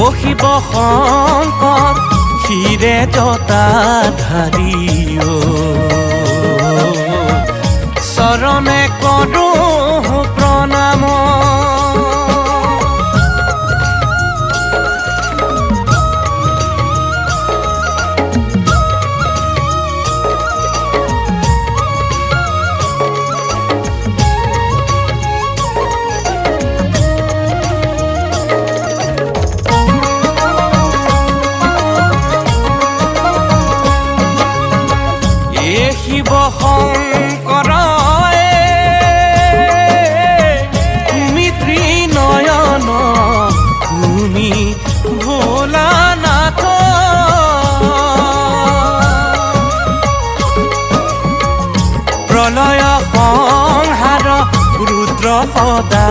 অ শিৱ শংকৰ শিৰে জটা ধাৰি অ, চৰণে কৰো প্ৰণাম। এ শিৱ শংকৰ, তুমি ত্ৰিনয়ন, তুমি ভোলানাথ। প্ৰলয় সংহাৰ ৰুদ্ৰ সদা